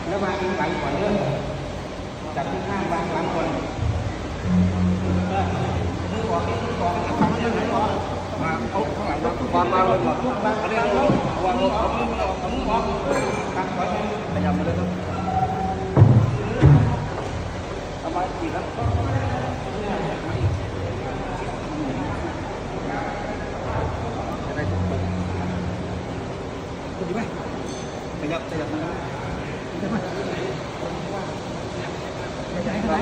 ແລ້ວວາງຫຼັງກ່ອນເດີ ຈັບທີ່ຂ້າງວາງຫຼັງກ່ອນ ເອີ ມືອອກ ມືອອກ ວາງມືອອກ ມາເອົາຂ້າງຫຼັງ ວາງ ວາງ ວາງ ວາງ ວາງ ເອົາມືອອກ ເອົາມືອອກ ເອີ ຕັ້ງກ່ອນ ຂະຫຍັບມາເລີຍ ເອົາມາອີກ ຈະໄດ້ ຂະຫຍັບ ຂະຫຍັບມາ ຂະຫຍັບມາ ຂະຫຍັບມາ